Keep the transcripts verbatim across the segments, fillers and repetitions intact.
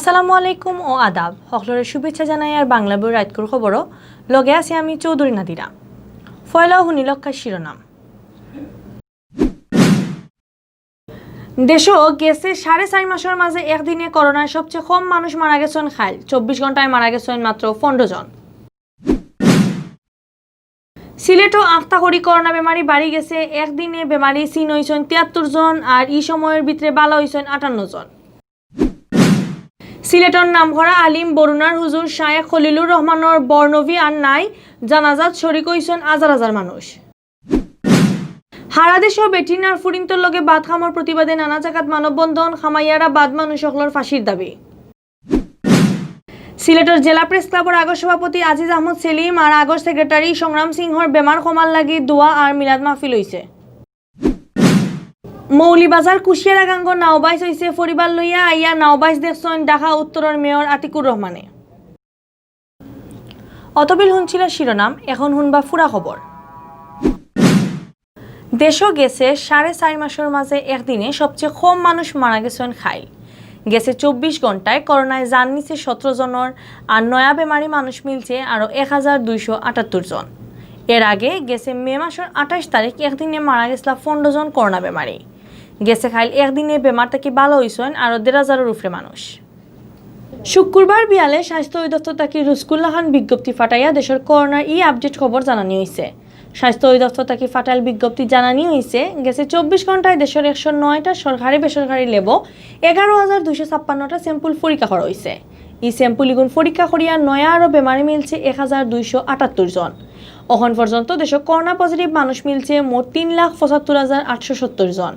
আসসালামু আলাইকুম ও আদাব। হকলরে শুভেচ্ছা জানাই আর বাংলা বই রাইতকুর খবরও। লগে আছি আমি চৌধুরী নাদিরা। পয়লাও হুনিলক্কা শিরোনাম। দেশো গেছে সাড়ে চার মাসর মাঝে একদিনে করোনায় সবচেয়ে কম মানুষ মারা গেছইন খাইল। চব্বিশ ঘন্টায় মারা গেছইন মাত্র পনেরো জন। সিলেটও আখতা করি করোনা বেমারি বাড়ি গেছে। একদিনে বেমারি চিন অইছইন তিয়াত্তর জন, আর ই সময়র ভিতরে বালা অইছইন আটান্ন জন। সিলেটর নামকরা আলিম বরুণার হুজুর শায়েখ খলিলুর রহমানর বর্ণবী আর নাই, জানাজাত শরিক অইছইন হাজার হাজার মানুষ। হারা দেশো বেটিন আর ফুরিন্তর লগে বাদ কামর প্রতিবাদে নানা জাগাত মানববন্ধন, কামাইয়ারা বাদ মানুষ অকলর ফাঁসির দাবি। সিলেটর জেলা প্রেস ক্লাবর আগর সভাপতি আজিজ আহমদ সেলিম আর আগর সেক্রেটারি সংগ্রাম সিংহর বেমার কমার লাগি দোয়া আর মিলাদ মাহফিল অইছে। মৌলভীবাজার কুশিয়ারা গাঙ্গো নাওবাইস অইছে, পরিবার লইয়া আইয়া নাওবাইস দেখছইন ঢাকা উত্তরর মেয়র আতিকুর রহমানে। অতবিল হুনছিলা শিরোনাম, এখন হুনবা পুরা খবর। দেশো গেছে সাড়ে চার মাসর মাঝে একদিনে সবচেয়ে কম মানুষ মারা গেছইন খাইল। গেছে চব্বিশ ঘন্টায় করোনায় জান নিছে সতেরো জনর, আর নয়া বেমারি মানুষ মিলছে আরও এক হাজার দুইশো আটাত্তর জন। এর আগে গেছে মে মাসর আঠাইশ তারিখ একদিনে মারা গেছলা পনেরো জন করোনা বেমারি। গেছে খাইল একদিনে বেমার থাকি বালা অইছইন আরও দেড় হাজারর উপরে মানুষ। শুক্রবার বিয়ালে স্বাস্থ্য অধিদপ্তর থাকি রুজকুল্লা খান বিজ্ঞপ্তি ফাটাইয়া দেশর করোনার ই আপডেট খবর জানানি অইছে। স্বাস্থ্য অধিদপ্তর থাকি ফাটাইল বিজ্ঞপ্তি জানানি অইছে, গেছে চব্বিশ ঘন্টায় দেশর একশো নয়টা সরকারি বেসরকারি ল্যাবো এগারো হাজার দুইশো ছাপ্পান্নটা স্যাম্পল পরীক্ষা করা অইছে। ই স্যাম্পল ইগুন পরীক্ষা করিয়া নয়া আরও বেমারি মিলছে এক হাজার দুইশো আটাত্তর জন। অখন পর্যন্ত দেশো করোনা পজিটিভ মানুষ মিলছে মোট তিন লাখ পঁচাত্তর হাজার আটশো সত্তর জন।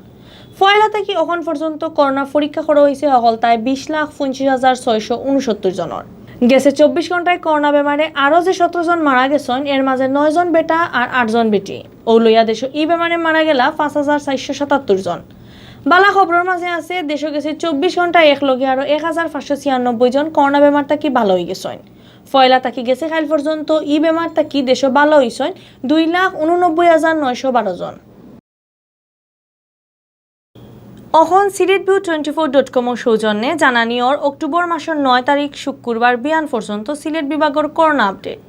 পয়লা থাকি অখন পর্যন্ত করোনা পরীক্ষা করা অইছে হকলতায় বিশ লাখ পঁচিশ হাজার ছয়শো ঊনসত্তর জনর। গেছে চব্বিশ ঘন্টায় করোনা বেমারে আরও যে সতেরো জন মারা গেছইন, এর মাঝে নয় জন বেটা আর আট জন বেটি। অউ লইয়া দেশো ই বেমারে মারা গেলা পাঁচ হাজার চারশো সাতাত্তর জন। বালা খবরর মাঝে আছে, দেশো গেছে চব্বিশ ঘন্টায় এক লগে আরও এক হাজার পাঁচশো ছিয়ানব্বই জন করোনা বেমার থাকি বালা অইগেছইন। পয়লা থাকি গেছে খাইল পর্যন্ত ই বেমার থাকি দেশো বালা অইছইন দুই লাখ ঊননব্বই হাজার নয়শো বারো জন। অখন Sylhet view twenty four dot কমর সৌজন্যে জানানি অর অক্টোবর মাসর নয় তারিখ শুক্রবার বিয়ান পর্যন্ত সিলেট বিভাগর করোনা আপডেট।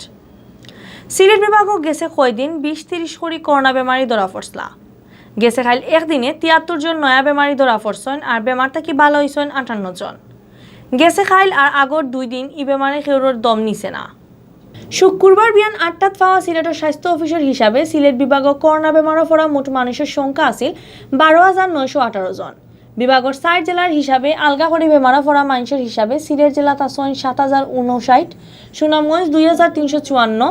সিলেট বিভাগও গেছে কয়দিন বিশ তিরিশ করি করোনা বেমারি ধরা পড়ছলা। গেছে খাইল একদিনে তিয়াত্তর জন নয়া বেমারি ধরা পড়ছইন, আর বেমার থাকি বালা অইছইন আটান্ন জন। গেছে খাইল আর আগর দুই দিন ই বেমারে কেউরর দম নিছে না। শুক্রবার বিয়ান আটটাত পাওয়া সিলেটর স্বাস্থ্য অফিসর হিসাবে সিলেট বিভাগও করোনা বেমারো পড়া মোট মানুষর সংখ্যা আছিল বারো হাজার নয়শো আঠারো জন। বিভাগর চাইর জেলার হিসাবে আলগা করি বেমারো পড়া মানুষর হিসাবে সিলেট জেলাত আছইন সাত হাজার ঊনষাট, সুনামগঞ্জ দুই হাজার তিনশো চুয়ান্ন,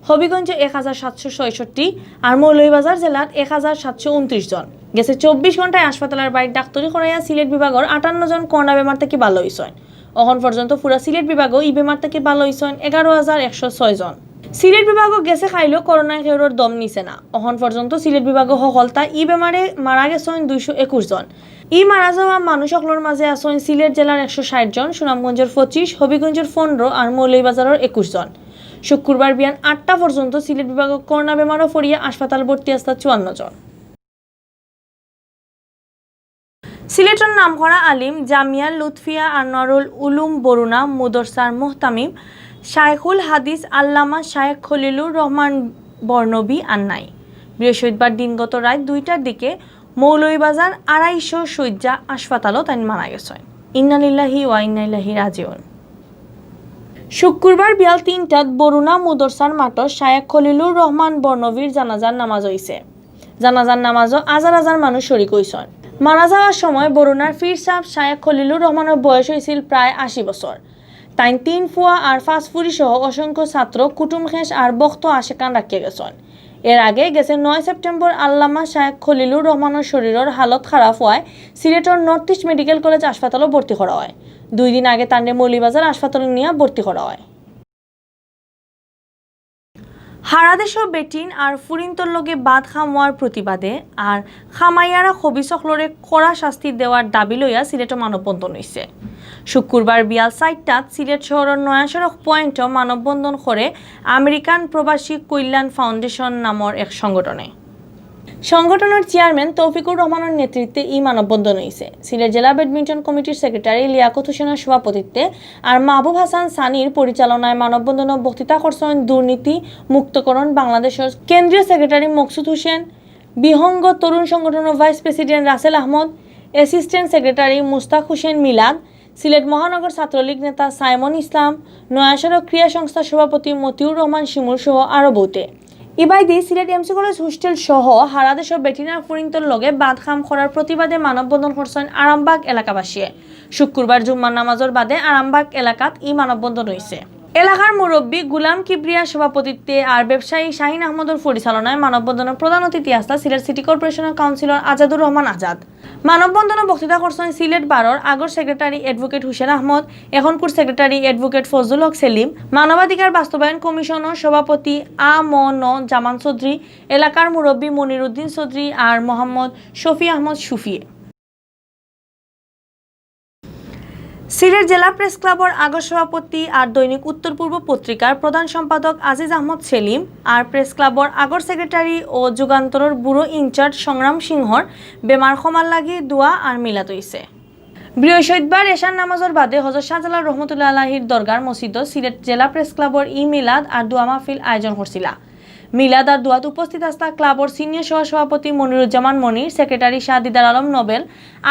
হবিগঞ্জে এক হাজার সাতশো ছয়ষট্টি, আর মৌলভীবাজার জেলাত এক হাজার সাতশো ঊনত্রিশ জন। গেছে চব্বিশ ঘন্টায় হাসপাতালর বাইর ডাক্তরি করাইয়া সিলেট বিভাগর আটান্ন জন করোনা বেমার থাকি বালা অইছইন। অখন পর্যন্ত পুরা সিলেট বিভাগও ই বেমার থাকি বালা অইছইন এগারো হাজার একশো ছয় জন। সিলেট বিভাগও গেছে খাইলও করোনায় কেউরর দম নিছে না। অখন পর্যন্ত সিলেট বিভাগও হকলতা ই বেমারে মারা গেছইন দুইশো একুশ জন। ই মারা যাওয়া মানুষ অকলর মাঝে আছইন সিলেট জেলার একশো ষাট জন, সুনামগঞ্জর পঁচিশ, হবিগঞ্জর পনেরো আর মৌলভীবাজারর একুশ জন। শুক্রবার বিয়ান আটটা পর্যন্ত সিলেট বিভাগও করোনা বেমারো পড়িয়া হাসপাতাল ভর্তি আছলা চুয়ান্ন জন। সিলেটর নামকরা আলিম জামিয়া লুৎফিয়া আনোয়ারুল উলুম বরুণা মুদরসার মুহতামিম শায়খুল হাদিস আল্লামা শায়েখ খলিলুর রহমান বর্ণবী আর নাই। বৃহস্পতিবার দিনগত রাইত দুইটার দিকে মৌলভীবাজার আড়াইশো শয্যা হাসপাতালো তাইন মারা গেছইন। ইন্না লিল্লাহি ওয়া ইন্না ইলাইহি রাজিউন। শুক্রবার বিয়াল তিনটাত বরুণা মুদরসার মাঠো শায়েখ খলিলুর রহমান বর্ণবীর জানাজার নামাজ অইছে। জানাজার নামাজো হাজার হাজার মানুষ শরিক অইছইন। মারা যাওয়ার সময় বরুণার পীর সাব শায়েখ খলিলুর রহমানর বয়স অইছিল প্রায় আশি বছর। তাইন তিন ফুয়া আর পাঁচ ফুরি সহ অসংখ্য ছাত্র, কুটুম খেশ আর ভক্ত আশেকান রাখিয়া গেছইন। এর আগে গেছে নয় সেপ্টেম্বর আল্লামা শায়েখ খলিলুর রহমানর শরীরর হালত খারাপ অওয়ায় সিলেটর নর্থ ইস্ট মেডিকেল কলেজ হাসপাতালো ভর্তি করা অয়। দুই দিন আগে তানরে মৌলভীবাজার হাসপাতালো নিয়া ভর্তি করা অয়। হারা দেশো বেটিন আর ফুরিন্তর লগে বাদ কামওয়ার প্রতিবাদে আর কামাইয়ারা খবিস অকলরে কড়া শাস্তি দেওয়ার দাবি লইয়া সিলেটো মানববন্ধন অইছে। শুক্রবার বিয়াল চাইরটাত সিলেট শহরর নয়া সড়ক পয়েন্টো মানববন্ধন করে আমেরিকান প্রবাসী কল্যাণ ফাউন্ডেশন নামর এক সংগঠনে। সংগঠনর চেয়ারম্যান তৌফিকুর রহমানর নেতৃত্বে ই মানববন্ধন অইছে। সিলেট জেলা ব্যাডমিন্টন কমিটির সেক্রেটারি লিয়াকত হোসেনর সভাপতিত্বে আর মাহবুব হাসান সানির পরিচালনায় মানববন্ধনো বক্তৃতা করছইন দুর্নীতি মুক্তকরণ বাংলাদেশর কেন্দ্রীয় সেক্রেটারি মকসুদ হোসেন, বিহঙ্গ তরুণ সংগঠনর vice president Rasel Ahmed, assistant secretary Mustak Hossain Milad, Sylhet মহানগর ছাত্রলীগ নেতা সাইমন ইসলাম, নয়াসড়ক ক্রীড়া সংস্থার সভাপতি মতিউর রহমান শিমুল সহ আরো বউতে। ইবায়দি সিলেট এমসি কলেজ হোস্টেল সহ হারা দেশর বেটিনার ফুরিন্তর লগে বাদ কাম করার প্রতিবাদে মানববন্ধন করছইন আরামবাগ এলাকাবাসীয়ে। শুক্রবার জুম্মার নামাজর বাদে আরামবাগ এলাকাত ই মানববন্ধন অইছে। এলাকার মুরব্বী গুলাম কিবরিয়ার সভাপতিত্বে আর ব্যবসায়ী শাহিন আহমদর পরিচালনায় মানববন্ধনর প্রধান অতিথি আছলা সিলেট সিটি কর্পোরেশনর কাউন্সিলর আজাদুর রহমান আজাদ। মানববন্ধনো বক্তৃতা করছইন সিলেট বারর আগর সেক্রেটারি অ্যাডভোকেট হুসেন আহমদ, এখনকুর সেক্রেটারি অ্যাডভোকেট ফজলুল হক সেলিম, মানবাধিকার বাস্তবায়ন কমিশনর সভাপতি আ ম ন জামান চৌধুরী, এলাকার মুরব্বী মনিরুদ্দিন চৌধুরী আর মোহাম্মদ শফি আহমদ সুফিয়ে। সিলেট জেলা প্রেস ক্লাবর আগর সভাপতি আর দৈনিক উত্তর পূর্ব পত্রিকার প্রধান সম্পাদক আজিজ আহমদ সেলিম আর প্রেস ক্লাবর আগর সেক্রেটারি ও যুগান্তরর ব্যুরো ইনচার্জ সংগ্রাম সিংহর বেমার ক্ষমার লাগি দোয়া আর মিলাদ অইছে। বৃহস্পতিবার এশার নামাজর বাদে হজরত শাহজালাল রহমতুল্লাহ আলাইহির দরগার মসজিদো সিলেট জেলা প্রেস ক্লাবর ই মিলাদ আর দোয়া মাহফিল আয়োজন করছিলা। মিলাদ আর দোয়াত উপস্থিত আছলা ক্লাবর সিনিয়র সহ সভাপতি মনিরুজ্জামান মনির, সেক্রেটারি শাহ দিদার আলম নোবেল,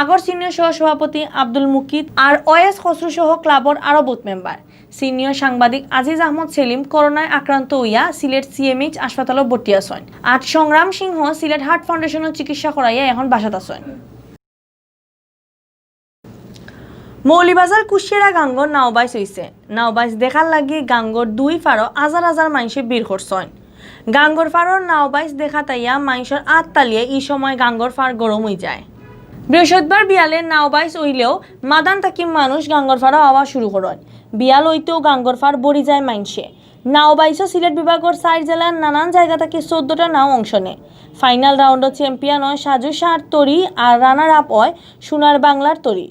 আগর সিনিয়র সহ সভাপতি আব্দুল মুকিত আর ওয়েস খসরু সহ ক্লাবর আরো বুথ মেম্বার। সিনিয়র সাংবাদিক আজিজ আহমদ সেলিম করোনায় আক্রান্ত অইয়া সিলেট সিএমএইচ হাসপাতালো ভর্তি আছইন। আর সংগ্রাম সিংহ সিলেট হার্ট ফাউন্ডেশনো চিকিৎসা করাইয়া এখন বাসাত আছইন। মৌলভীবাজার কুশিয়ারা গাঙ্গর নাওবাইজ অইছে। নাওবাইজ দেখার লাগি গাঙ্গর দুই ফারো হাজার হাজার মাইনষে ভিড় করছইন। গাঙ্গর ফারর নাওবাইজ দেখাত আইয়া মাইনষর আত তালিয়ে ই সময় গাঙ্গর ফার গরম অইযায়। বৃহস্পতিবার বিয়ালে নাওবাইজ অইলেও মাদান থাকি মানুষ গাঙ্গর ফারো আওয়া শুরু করইন। বিয়াল অইতেউ গাঙ্গর ফার ভরি যায় মাইনষে। নাওবাইজো সিলেট বিভাগর চাইর জেলার নানান জাগা থাকি চৌদ্দটা নাও অংশ নেয়। ফাইনাল রাউন্ডো চ্যাম্পিয়ন অয় সাজু শাহর তরি আর রানার আপ অয় সোনার বাংলার তরি।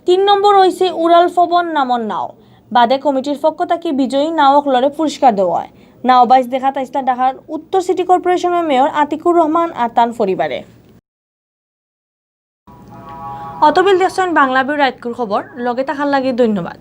তিন নম্বর অইছে উড়াল পবন নামর নাও। বাদে কমিটির পক্ষ থাকি বিজয়ী নাও অকলরে পুরস্কার দেওয়া অয়। নাওবাইজ দেখাত আইছলা ঢাকার উত্তর সিটি কর্পোরেশনর মেয়র আতিকুর রহমান আর তান পরিবারে। অতবিল দেখছইন বাংলা ভিউ রাইতকুর খবর, লগে থাকার লাগি ধন্যবাদ।